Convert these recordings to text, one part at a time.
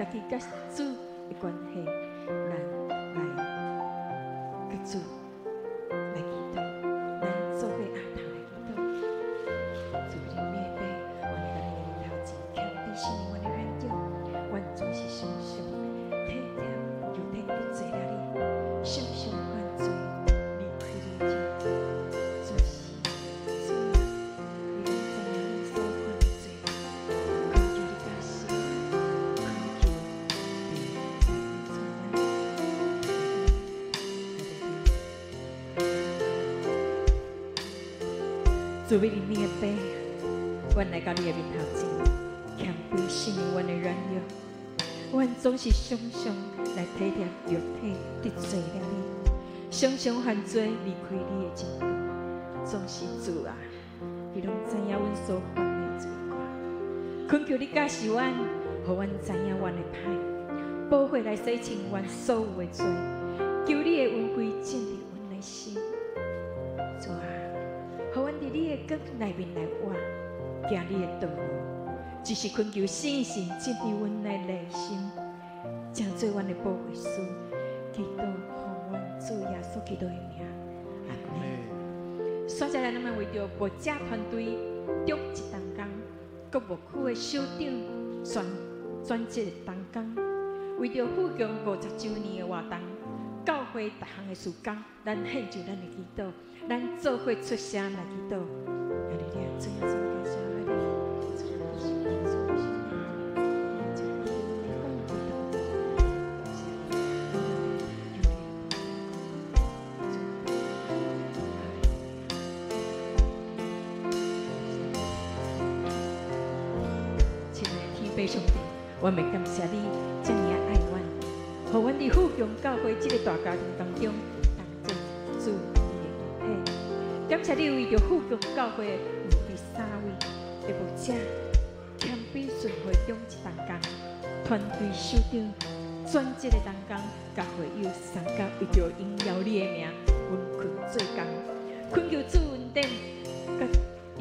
家己佮主的關係，咱來佮主來祈禱，咱做伙阿頭來祈禱。主你的爸，阮來到你的面頭前，謙卑承認阮的軟弱，阮總是常常體貼肉體得罪了你，常常犯罪，離開你的真道。主是主啊，你攏知影阮所犯的罪，懇求你教示阮，懇求你來幫助阮。哈利路亞。主為你的爸，阮來到你的面頭前，謙卑承認阮的軟弱，阮總是常常來體貼肉體得罪了你，常常犯罪離開你的真道。總是主啊，你攏知影阮所犯的罪過，懇求你教示阮，予阮知影阮的歹，寶血來洗清阮所有的罪，求你的恩惠進入阮的心。主啊，予阮佇你的國內面來活，行你的道路，只是懇求聖神進入阮的內心，成做阮的保惠師，祈禱奉阮主耶穌基督的名，阿門。接下來，咱們為著牧者團隊長職同工、各牧區的首長、全專職同工，為著富強50週年的活動，教會逐項的事工，咱獻上咱的祈禱，咱做伙出聲來祈禱。哈利路亞，主耶穌，感謝你，主耶穌，主耶穌。親愛的天父上帝，我們感謝你這麼愛阮，予阮佇富強教會這個大家庭當中，當做主你的體。感謝你為著富強教會預備三位的牧者，謙卑順會長職同工，團隊首長，專職的同工，佮會友相佮為著榮耀你的名，殷勤做工，懇求主恩典，佮𪜶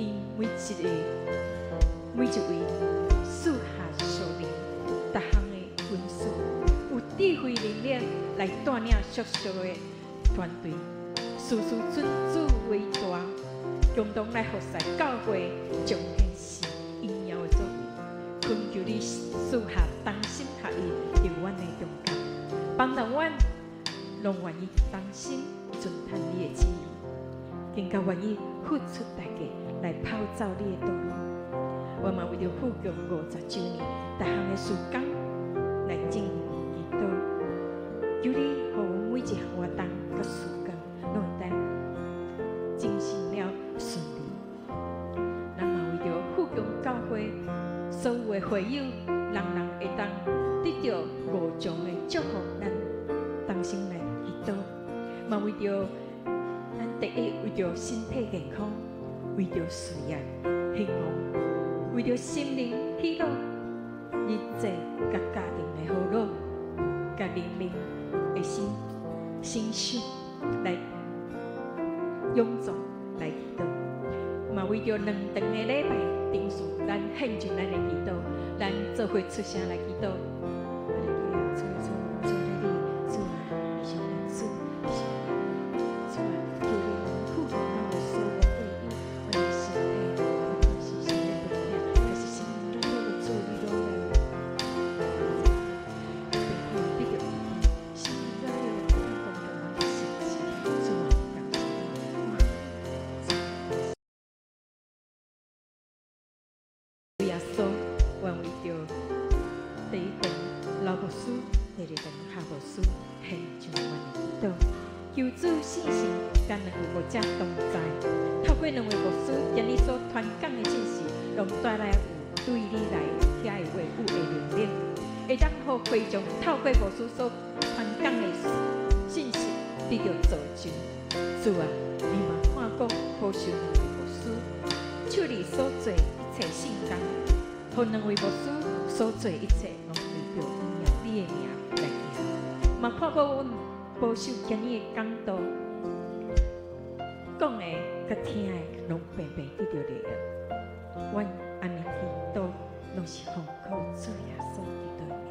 每一位賜下屬靈逐項的恩賜，有智慧能力來帶領屬屬的團隊，事事尊主為大，共同來服侍教會，彰顯神榮耀的作為。懇求你賜下同心合意佇阮的中間，幫助阮攏願意同心遵行你的旨意，更加願意付出代價來跑走你的道路。我嘛為著富強50週年逐項的事工來進行祈禱，求你予阮每一項活動佮事工攏會當進行了順利。咱嘛為著富強教會所有的會友，人人會當得著五重的祝福，咱同心來祈禱。嘛為著咱第一為著身體健康，為著事業興旺，為著心靈喜樂、日子佮家庭的和樂，佮靈命的新新生來勇壯來祈禱。嘛為著兩頓的禮拜定數，咱獻上咱的祈禱，咱做伙出聲來祈禱。哈利路亞，主主主你，主啊，你是阮主，你是阮主啊，求你予阮富強咱的所有會友，阮的身體，不管是啥物病痛，還是啥物軟弱的主，你攏來得著醫治，啥物軟弱的不當講阮的實際，主啊，感謝你。耶穌，阮為著第一堂老牧師，第二堂夏牧師，獻上阮的祈禱，求主聖神佮兩位牧者同在，透過兩位牧師今日所傳講的信息，攏帶來有對你來遐的話語的能力，會當予會眾透過牧師所傳講的信息得著造就。主啊，你嘛看顧保守兩位牧師，手裡所做一切聖工，予兩位牧師所做一切，攏為著榮耀你的名來行。嘛看顧阮保守今日的講道，講的佮聽的，攏平平得著利益。阮按呢祈禱，攏是奉靠主耶穌基督的名。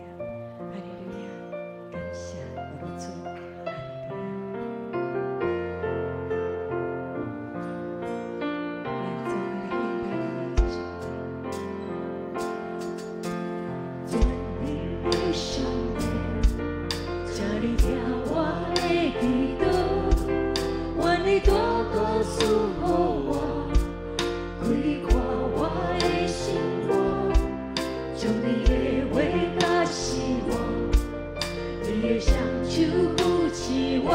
你的雙手扶持我，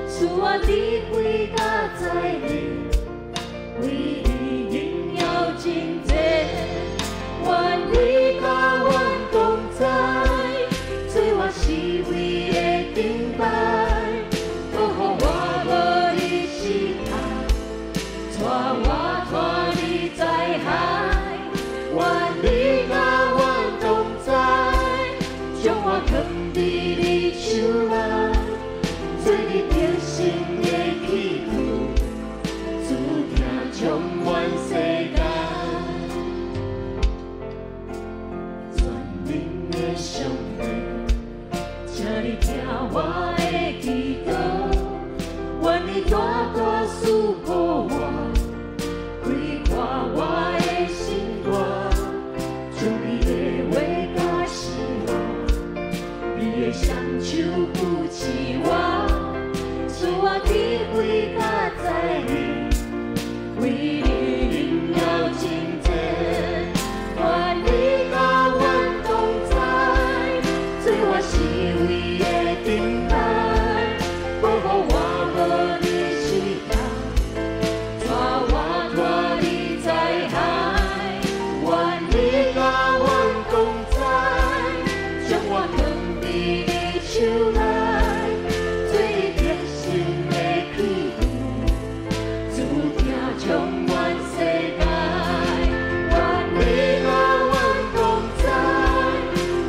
賜我智慧佮才能，為你榮耀真濟，願你佮阮同在，做我四圍的燈牌，保護我無離失態，帶我脫離災害，願你佮阮同在，將我囥佇你手內，做你得勝的器具，主疼充滿世界。全能的上帝，請你聽我的祈禱，願你大大賜福我，開闊我的心肝，將你的話教示我，你的雙手扶持我，賜我智慧佮才能，為你榮耀真濟，願你佮阮同在，做我四圍的燈牌，保護我無離失態，帶我脫離災害，願你佮阮同在，將我囥佇你手內，做你得勝的器具，主疼充滿世界，願你佮阮同在，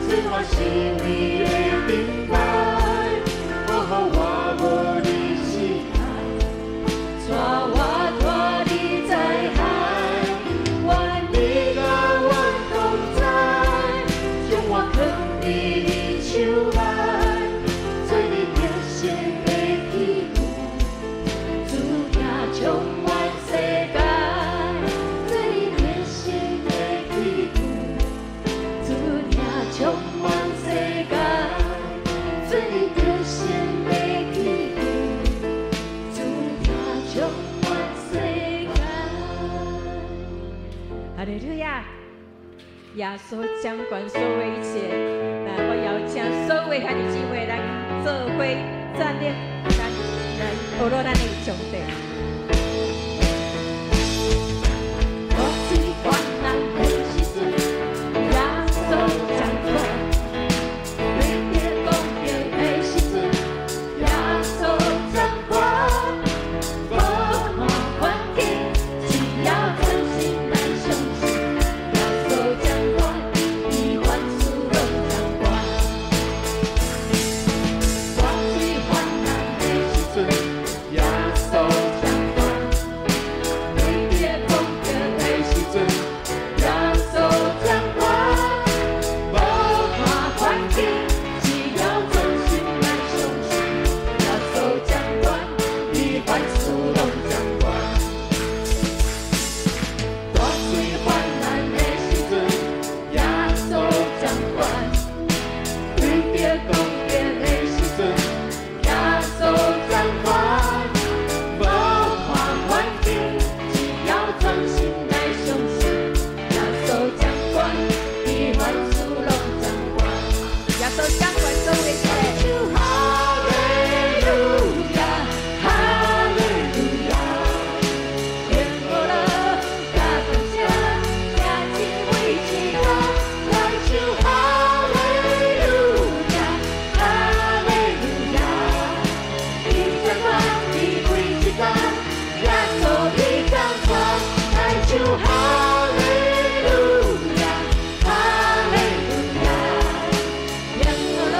做我四圍的燈牌，保護我無離失態，帶我脫離災害，願你佮阮同在，將我囥佇你手內，做你得勝的器具，主疼充滿世界，做你得勝的器具，主疼充滿世界，做你得勝的器具，主疼充滿世界。哈利路亞！耶穌掌管所有一切，來，我邀請所有兄弟姊妹來做伙站立，咱來學落咱的上帝。我最患難的時陣，耶穌掌權；對著攻擊的時陣，耶穌掌權。無看環境，只要專心來相信，耶穌掌權，伊凡事攏掌權。我最患難的時陣，耶穌掌權；對著攻擊的時陣，耶穌掌權。無看環境，只要專心來相信，耶穌掌權，伊凡事攏掌權。我最患難的時陣，耶穌掌權；對著攻擊的時陣，耶穌掌權。無看環境，只要專心來相信，耶穌掌權，伊凡事攏掌權。耶穌掌管所有一切。哈利路亞，哈利路亞，天國樂，加感謝，耶敬畏至高，來唱哈利路亞，哈利路亞，伊掌管，伊每一工，耶穌伊掌權，來唱哈利路亞，哈利路亞，天國樂，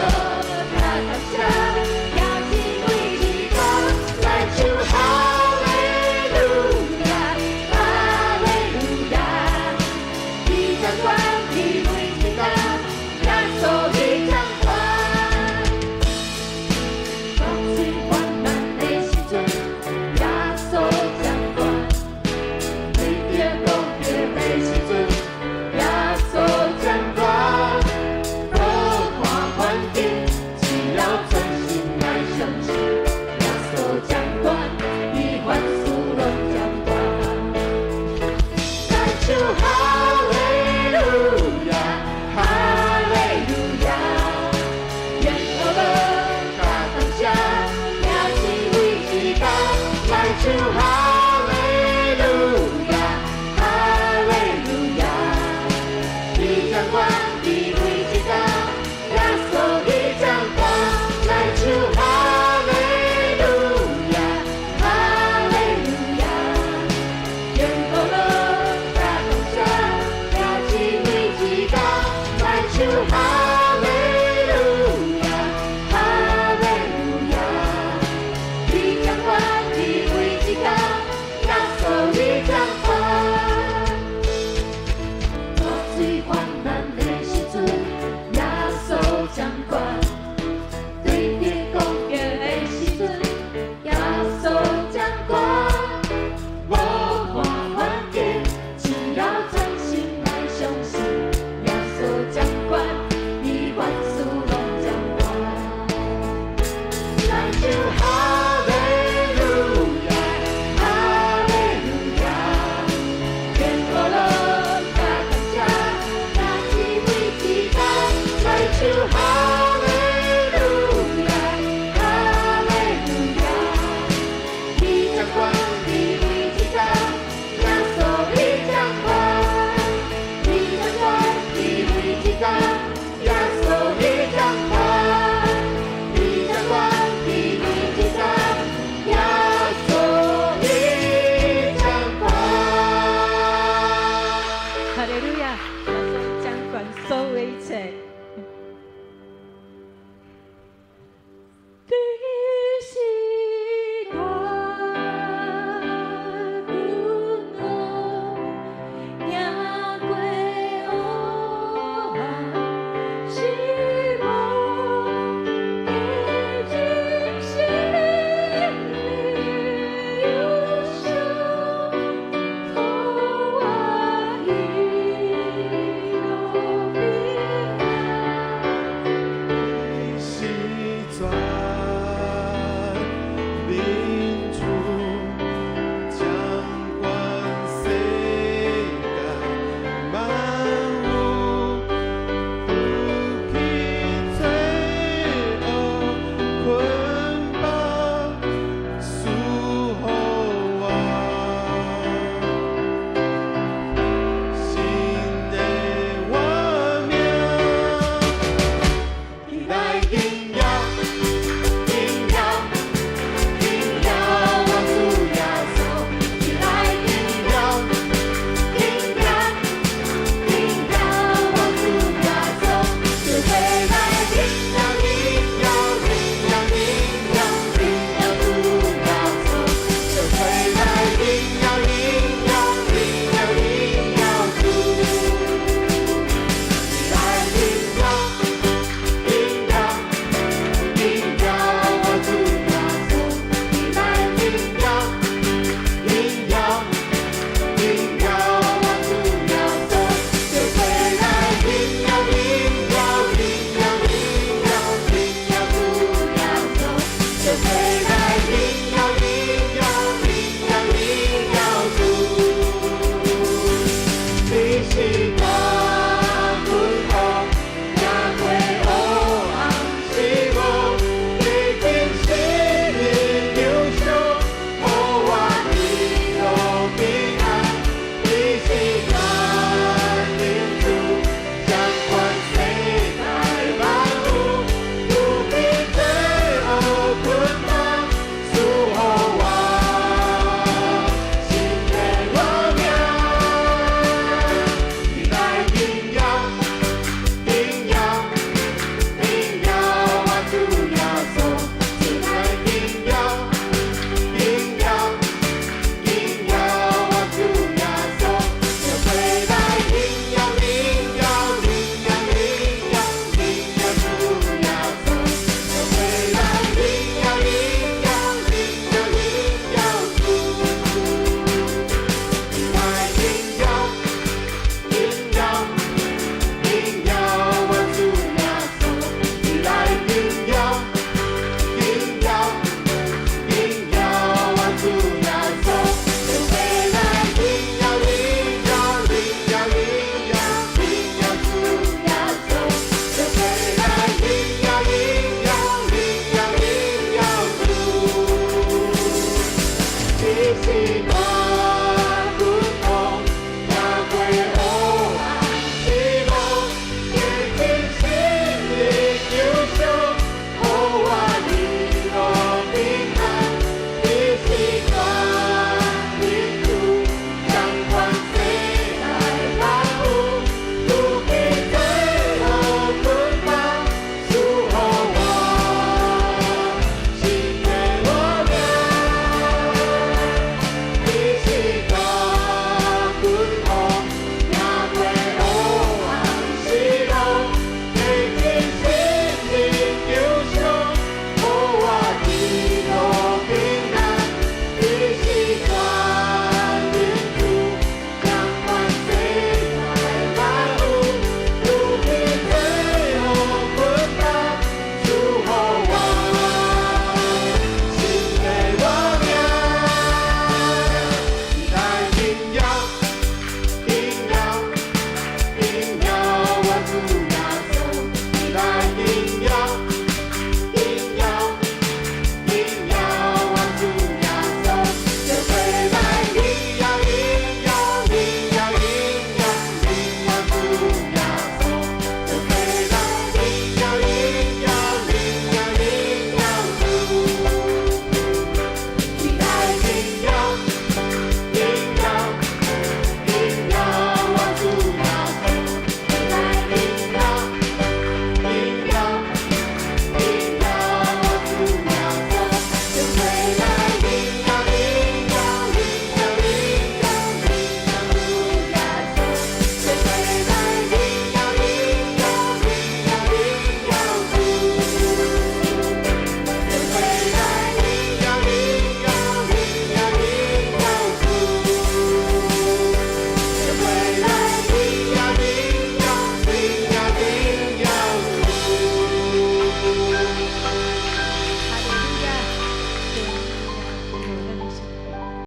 too high.